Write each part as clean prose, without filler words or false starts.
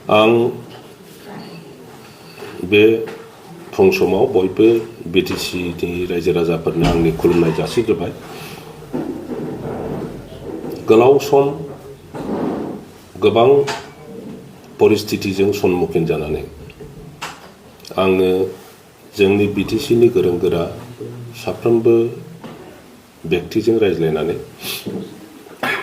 आं बे फुं समाव बयबो बिटिसिनि रायजो राजाफोरनो आंनि खुलुमनाय जासिग्रोबाय। गोलाव सम गोबां परिस्थितिजों सन्मुखीन जानानै आङो जोंनि बिटिसिनि गोरों गोरा साफ्रोमबो व्यक्तिजों रायज्लायनानै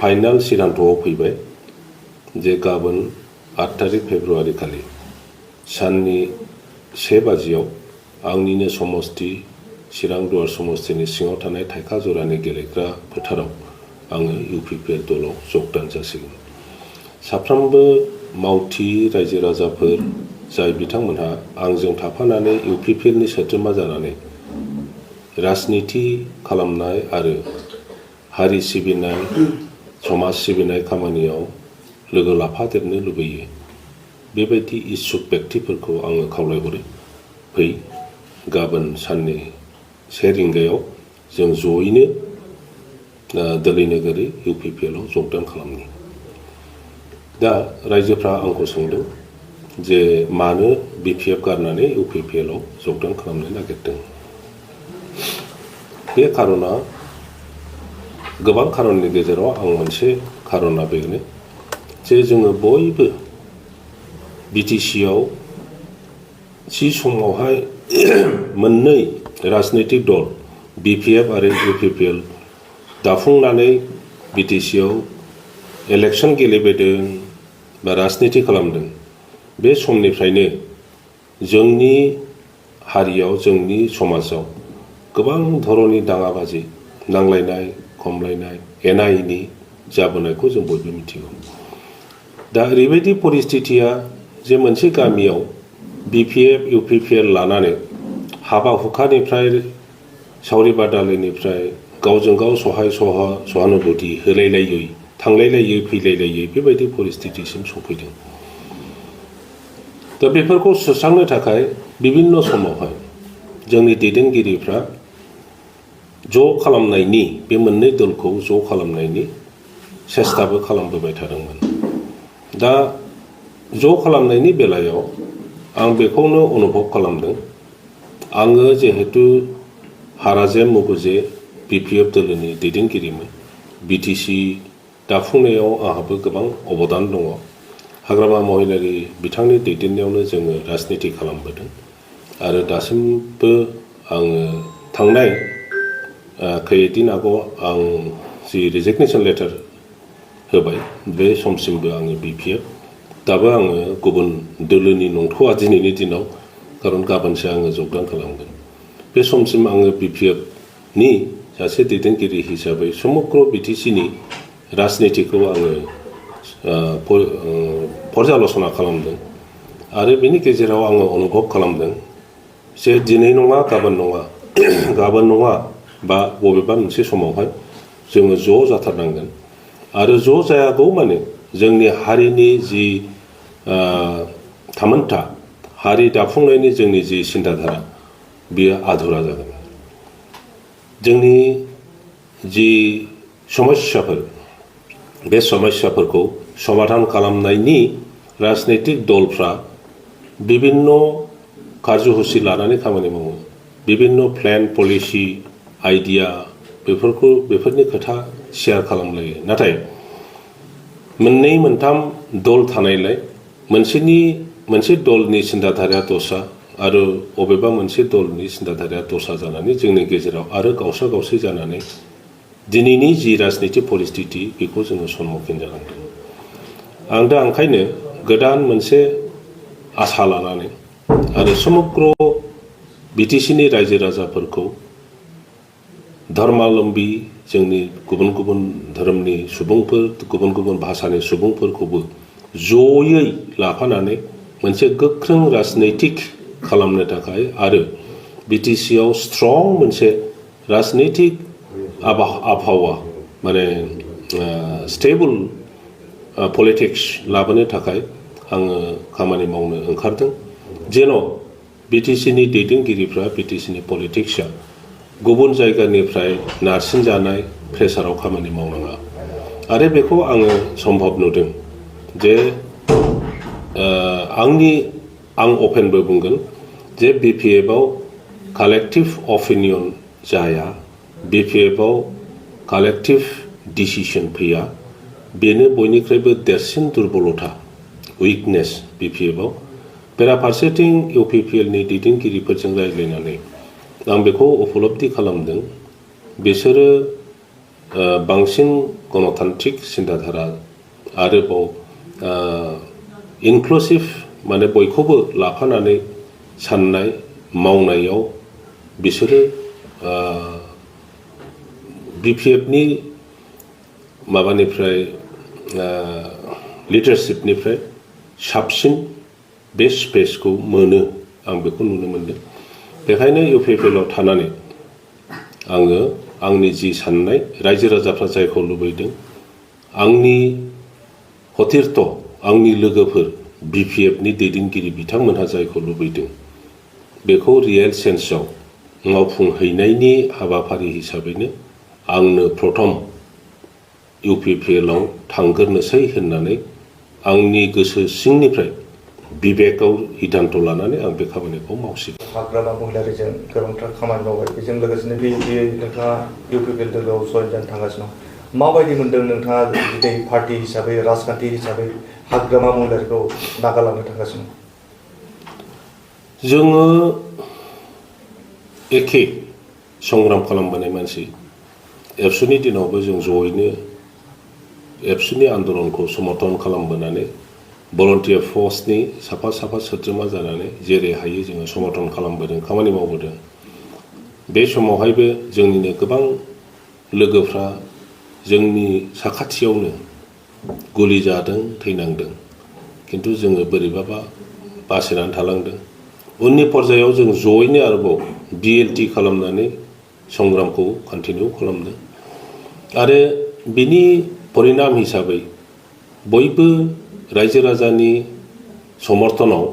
फाइनाल सिद्धान्तआव फैबाय जे गाबोन 8 तारिख फेब्रुवारि खालि साननि 1 बाजियाव आंनिनो समस्ति चिरां दुवार समस्तिनि सिङाव थानाय थाइखा जरानि गेलेग्रा फोथाराव आङो इउपिपिएल दलाव जगदान जासिगोन। साफ्रोमबो मावथि रायजो राजाफोर जाय बिथांमोनहा आंजों थाफानानै इउपिपिएलनि सोद्रोमा जानानै राजनिति खालामनाय आरो हारि सिबिनाय समाज सिबिनाय खामानियाव लोगो लाफादेरनो लुबैयो, बेबायदि इच्छुक व्यक्तिफोरखौ आङो खावलायहरो, फै गाबोन साननि 1 रिंगायाव जों जयैनो दोलै नोगोरै इउपिपिएलआव जगदान खालामनि। दा रायजोफ्रा आंखौ सोंदों जे मानो बिपिएफ गारनानै इउपिपिएलआव जगदान खालामनो नागिरदों। बे खारना गोबां खारननि गेजेराव आं मोनसे खारना बेनो जे जोङो बयबो बिटिसिआव थि समावहाय मोननै राजनैतिक दल बिपिएफ आरो इउपिपिएल दाफुंनानै बिटिसिआव इलेक्सन गेलेबोदों बा राजनिति खालामदों। बे समनिफ्रायनो जोंनि हारियाव जोंनि समाजाव गोबां धरननि दाङाबाजि नांलायनाय खमलायनाय एना एनि जाबोनायखौ जों बयबो मिथिगौ। दा ओरैबायदि परिस्थितिया जे मोनसे गामियाव बिपिएफ इउपिपिएल लानानै हाबा हुखानिफ्राय सावरि बादालिनिफ्राय गावजों गाव सहानुभूति होलायलायै थांलायलायै फैलायलायै बेबायदि परिस्थितिसिम सफैदों। दा बेफोरखौ सुस्रांनो थाखाय बिभिन्न समावहाय जोंनि दैदेनगिरिफ्रा ज' खालामनायनि बे मोननै दलखौ ज' खालामनायनि सेस्ताबो खालामबोबाय थादोंमोन। दा ज' खालामनायनि बेलायाव आं बेखौनो अनुभब खालामदों। आङो जिहेतु हाराजेम मुगुजे बिपिएफ दोलोनि दैदेनगिरिमोन, बिटिसि दाफुंनायाव आंहाबो गोबां अबदान दङ। हाग्रामा महिलारि बिथांनि दैदेननायावनो जोङो राजनिति खालामबोदों आरो दासिमबो आङो थांनाय खैदिन आगोलाव आं जि रिजिगनेसन लेटार होबाय बे समसिमबो आङो बिपिएफ, दाबो आङो गुबुन दोलोनि नंथ'आ दिनैनि दिनाव, खारन गाबोनसो आङो जगदान खालामगोन। बे समसिम आङो बिपिएफनि सासे दैदेनगिरि हिसाबै समग्र बिटिसिनि राजनितिखौ आङो पर्यालसना खालामदों आरो बेनि गेजेराव आङो अनुभब खालामदों जे दिनै नङा गाबोन नङा बा बबेबा मोनसे समावहाय जोङो ज' जाथारनांगोन आरो ज' जायागौ माने जोंनि हारिनि जि थामोनथा हारि दाफुंनायनि जोंनि जि सिन्ताधारा बियो आधुरा जागोन। जोंनि जि समस्याफोर बे समस्याफोरखौ समाधान खालामनायनि राजनैतिक दलफ्रा बिभिन्न कार्यसुचि लानानै खामानि मावो, बिभिन्न प्लेन पलिसि आइडिया बेफोरनि खोथा शेयार खालामलायो। नाथाय मोननै मोनथाम दल थानायलाय मोनसे दलनि सिन्ताधाराया दस्रा आरो बबेबा मोनसे दलनि सिन्ताधाराया दस्रा जानानै जोंनि गेजेराव आरो गावस्रा गावस्रि जानानै दिनैनि जि राजनिति परिस्थिति बेखौ जोङो सन्मुखीन जानांदों। आं दा ओंखायनो गोदान मोनसे आसा लानानै आरो समग्र बिटिसिनि रायजो राजाफोरखौ धर्मालम्बी जोंनि गुबुन गुबुन धोरोमनि सुबुंफोर गुबुन गुबुन भाषानि सुबुंफोरखौबो जयै लाफानानै मोनसे गोख्रों राजनैतिक खालामनो थाखाय आरो बिटिसिआव स्ट्रं मोनसे राजनैतिक आबहावा माने स्टेबल पलिटिक्स लाबोनो थाखाय आङो खामानि मावनो ओंखारदों जेन' बिटिसिनि दैदेनगिरिफ्रा बिटिसिनि पलिटिक्सआ गुबुन जायगानिफ्राय नारसिनजानाय प्रेसाराव खामानि मावनाङा आरो बेखौ आङो सम्भब नुदों जे आं अपेनबो बुंगोन जे BPF-आव कालेक्टिभ अपिनियन जाया, BPF-आव कालेक्टिभ डिसिसन फैया, बेनो बयनिख्रुइबो देरसिन दुर्बलता, उइकनेस BPF-आव। बेराफारसेथिं UPPL-नि दैदेनगिरिफोरजों रायज्लायनानै आं बेखौ उपलब्धि खालामदों, बिसोरो बांसिन गणतान्त्रिक सिन्ताधारा आरोबाव इनक्लुसिभ माने बयखौबो लाफानानै साननाय मावनायाव बिसोरो BPF-नि माबानिफ्राय लिडारशिपनिफ्राय साबसिन बे स्पेसखौ मोनो, आं बेखौ नुनो मोनदों। बेखायनो UPPL-आव थानानै आङो आंनि जि साननाय, रायजो राजाफ्रा जायखौ लुबैदों, आंनि हथिरथ आंनि लोगोफोर BPF-नि दैदेनगिरि बिथांमोनहा जायखौ लुबैदों, बेखौ रियेल सेन्सआव मावफुंहैनायनि हाबाफारि हिसाबैनो आंनो प्रथम UPPL-आव थांग्रोनोसै होननानै आंनि गोसो सिंनिफ्राय बिबेकआव हिदान्त लानानै आं बे खामानिखौ मावसिगोन। हाग्रामा महिलारिजों गोबांथार खामानि मावबाय, बेजों लोगोसेनो नोंथाङा UPPL दोलोआव जयेन जानो थांगासिनो दं। माबायदि मोनदों नोंथाङा दिनै पार्टी हिसाबै, राजखान्थि हिसाबै हाग्रामा महिलारिखौ नागारलांनो थांगासिनो? जोङो एखे संग्राम खालामबोनाय मानसि, एबसुनि दिनावबो जों जयैनो एबसुनि आन्दलनखौ समर्थन खालामबोनानै भलन्टियार फर्सनि साफा सोद्रोमा जानानै जेरै हायो जोङो समर्थन खालामबोदों, खामानि मावबोदों। बे समावहायबो जोंनिनो गोबां लोगोफ्रा जोंनि साखाथियावनो गुलि जादों, थैनांदों, किन्तु जोङो बोरैबाबा बासायनानै थालांदों। उननि पर्यायाव जों जयैनो आरोबाव BLT खालामनानै संग्रामखौ कन्टिनिउ खालामदों आरो बिनि परिणाम हिसाबै बयबो रायजो राजानि समर्थनाव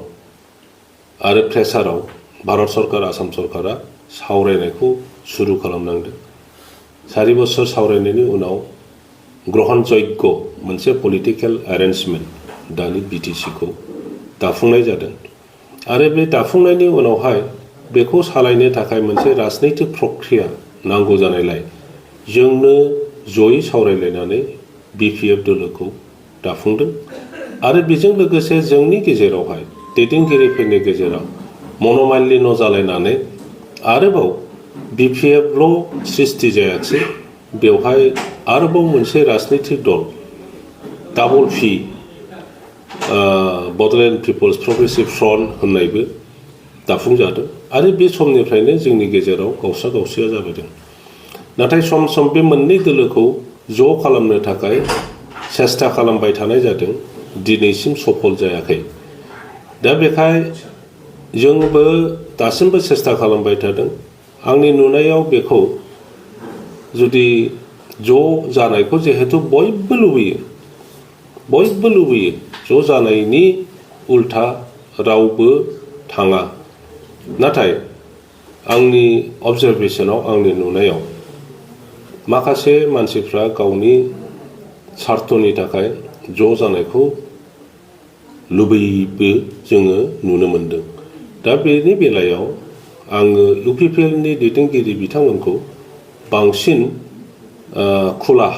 आरो प्रेसाराव भारत सरकार, आसाम सरकारा सावरायनायखौ सुरु खालामनांदों। 4 बोसोर सावरायनायनि उनाव ग्रहण जग्य मोनसे पलिटिकेल एरेन्जमेन्ट दानि BTC-खौ दाफुंनाय जादों आरो बे दाफुंनायनि उनावहाय बेखौ सालायनो थाखाय मोनसे राजनैतिक प्रक्रिया नांगौ जानायलाय जोंनो जयै सावरायलायनानै BPF दोलोखौ दाफुंदों आरो बेजों लोगोसे जोंनि गेजेरावहाय दैदेनगिरिफोरनि गेजेराव मनमालिन्य जालायनानै आरोबाव BPF-ल' सृष्टि जायाखिसै, बेवहाय आरोबाव मोनसे राजनैतिक दल double P Bodoland people's progressive front होननायबो दाफुंजादों आरो बे समनिफ्रायनो जोंनि गेजेराव गावसा गावसिया जाबोदों। नाथाय सम सम बे मोननै दोलोखौ ज' खालामनो थाखाय सेस्था खालामबाय थानाय जादों, दिनैसिम सफल जायाखै। दा बेखाय जोंबो दासिमबो सेस्था खालामबाय थादों। आंनि नुनायाव बेखौ जुदि ज' जानायखौ जिहेतु बयबो लुबैयो, ज' जानायनि उल्था रावबो थाङा। नाथाय आंनि अबजारभेसनाव, आंनि नुनायाव माखासे मानसिफ्रा गावनि स्वार्थनि थाखाय ज' जानायखौ लुबैयोबो जोङो नुनो मोनदों। दा बेनि बेलायाव आङो UPPL-नि दैदेनगिरि बिथांमोनखौ बांसिन खुला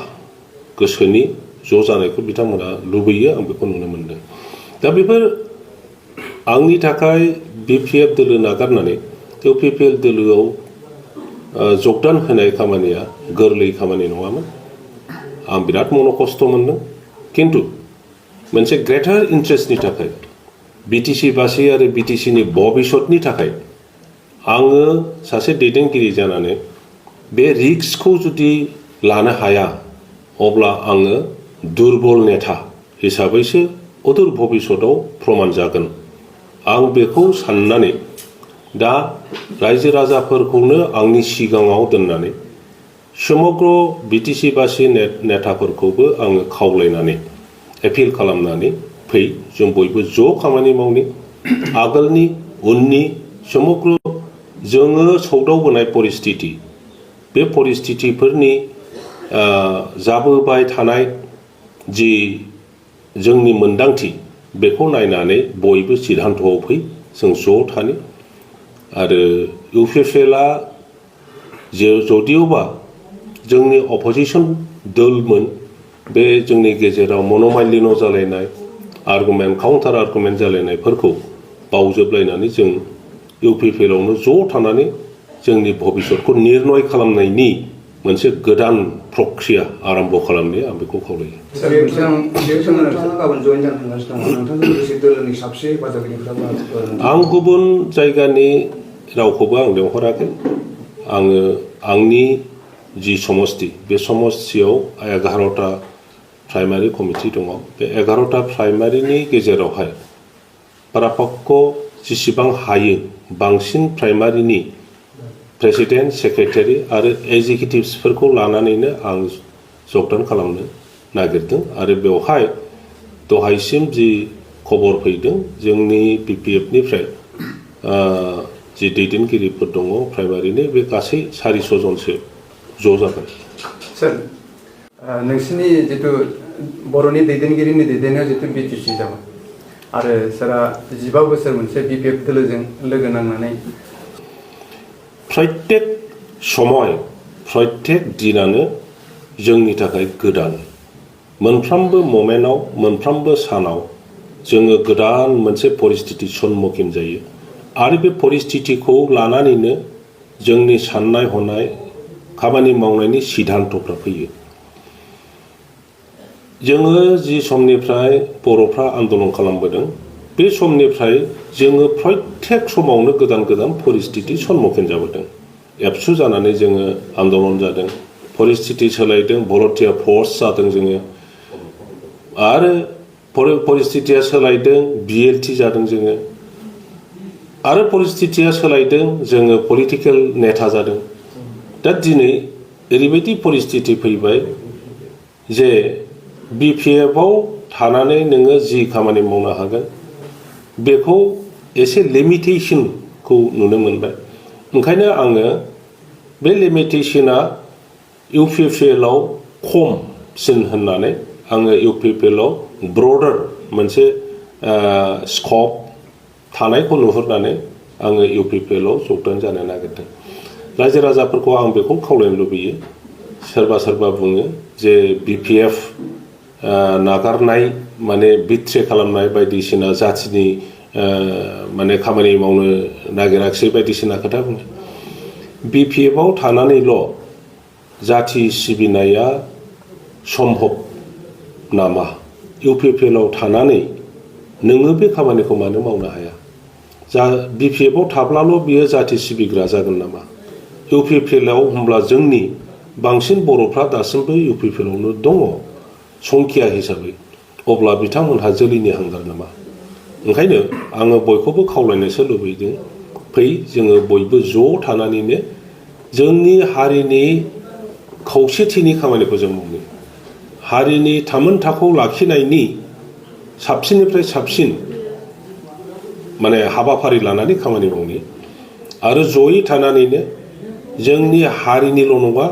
गोसोनि ज' जानायखौ बिथांमोना लुबैयो, आं बेखौ नुनो मोनदों। दा बेफोर आंनि थाखाय BPF दोलो नागारनानै UPPL दोलोआव जगदान होनाय खामानिया गोरलै खामानि नङामोन। आं बिराद खस्थ' मोनदों, किन्तु मोनसे ग्रेटार इन्ट्रेस्टनि थाखाय, BTC-बासि आरो BTC-नि भबिष्यतनि थाखाय आङो सासे दैदेनगिरि जानानै बे रिस्कखौ जुदि लानो हाया, अब्ला आङो दुर्बल नेता हिसाबैसो अदूर भबिष्यतआव प्रमान जागोन। आं बेखौ साननानै दा रायजो राजाफोरखौनो आंनि सिगाङाव दोननानै समग्र BTC-बासि नेताफोरखौबो आङो खावलायनानै एपिल खालामनानै फै, जों बयबो ज' खामानि मावनि। आगोलनि उननि समग्र जोङो सौदावबोनाय परिस्थिति, बे परिस्थितिफोरनि जाबोबाय थानाय जि जोंनि मोन्दांथि, बेखौ नायनानै बयबो सिद्धान्तआव फै जों ज' थानि आरो इउपिपिएलआ जदिउबा जोंनि अपोजिसन दलमोन बे जोंनि गेजेराव मन'मालिन्य जालायनाय आर्गुमेन्ट काउन्टार आर्गुमेन्ट जालायनायफोरखौ बावजोबलायनानै जों इउपिपिएलआवनो ज' थानानै जोंनि भबिष्यतखौ निर्णय खालामनायनि मोनसे गोदान प्रक्रिया आरम्भ खालामनो आं बेखौ खावलायो। नोंथाङा गाबोन जयेन जानो थांगासिनो दङ नोंथांजों लोगोसे दोलोनि साबसे बादागिरिफ्राबो आं गुबुन जायगानि रावखौबो आं लेंहराखै आङो आंनि जि समस्ति बे समस्तियाव 11टा प्राइमारि कमिटि दङ बे 11टा प्राइमारिनि गेजेरावहाय पारापक्ष जेसेबां हायो बांसिन प्राइमारिनि प्रेसिडेन्ट सेक्रेटारि आरो एग्जिकिउटिभ्सफोरखौ लानानैनो आं जगदान खालामनो नागिरदों आरो बेवहाय दहायसिम जि खबर फैदों जोंनि बिपिएफनिफ्राय जि दैदेनगिरिफोर दङ प्राइमारिनि बे गासै 400 जनसो ज' जागोन। सार नोंसिनि जितु बर'नि दैदेनगिरिनि दैदेननायाव जितु बिटिसि जाबाय आरो सारा 15 बोसोर मोनसे बिपिएफ दोलोजों लोगो नांनानै प्रत्येक समय प्रत्येक दिनानो जोंनि थाखाय गोदान मोनफ्रोमबो मोमेन्टआव मोनफ्रोमबो सानाव जोङो गोदान मोनसे परिस्थिति सन्मुखीन जायो आरो बे परिस्थितिखौ लानानैनो जोंनि साननाय हनाय खामानि मावनायनि सिद्धान्तफ्रा फैयो। जोङो जि समनिफ्राय बर'फ्रा आन्दलन खालामबोदों बे समनिफ्राय जोङो प्रत्येक समावनो गोदान गोदान परिस्थिति सन्मुखीन जाबोदों। एबसु जानानै जोङो आन्दलन जादों परिस्थिति सोलायदों भलन्टियार फर्स जादों जोङो आरो परिस्थितिया सोलायदों बिएलटि जादों जोङो आरो परिस्थितिया सोलायदों जोङो पलिटिकेल नेता जादों। दा दिनै ओरैबायदि परिस्थिति फैबाय जे बिपिएफआव थानानै नोङो जि खामानि मावनो हागोन बेखौ एसे लिमिटेशनखौ नुनो मोनबाय। ओंखायनो आङो बे लिमिटेशना इउपिपिएलआव खमसिन होननानै आङो इउपिपिएलआव ब्रडार मोनसे स्कप थानायखौ नुहुरनानै आङो इउपिपिएलआव जगदान जानो नागिरदों। रायजो राजाफोरखौ आं बेखौ खावलायनो लुबैयो सोरबा सोरबा बुङो जे बिपिएफ नागारनाय माने बिट्रे खालामनाय बायदिसिना जाथिनि माने खामानि मावनो नागिराखिसै बायदिसिना खोथा बुङो। बिपिएफआव थानानैल' जाथि सिबिनाया सम्भब नामा? इउपिपिएलआव थानानै नोङो बे खामानिखौ मानो मावनो हाया? बिपिएफआव थाब्लाल' बियो जाथि सिबिग्रा जागोन नामा? इउपिपिएलआव होमब्ला जोंनि बांसिन बर'फ्रा दासिमबो इउपिपिएलआवनो दङ संख्या हिसाबै अब्ला बिथांमोनहा जोलैनि हांगार नामा? ओंखायनो आङो बयखौबो खावलायनोसो लुबैदों फै जोङो बयबो ज' थानानैनो जोंनि हारिनि खौसेथिनि खामानिखौ जों मावनो हारिनि थामोनथाखौ लाखिनायनि साबसिननिफ्राय साबसिन माने हाबाफारि लानानै खामानि मावनो आरो जयै थानानैनो जोंनि हारिनिल' नङा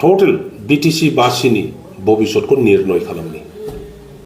टटेल बिटिसि बासिनि भबिष्यतखौ निर्णय खालामनो।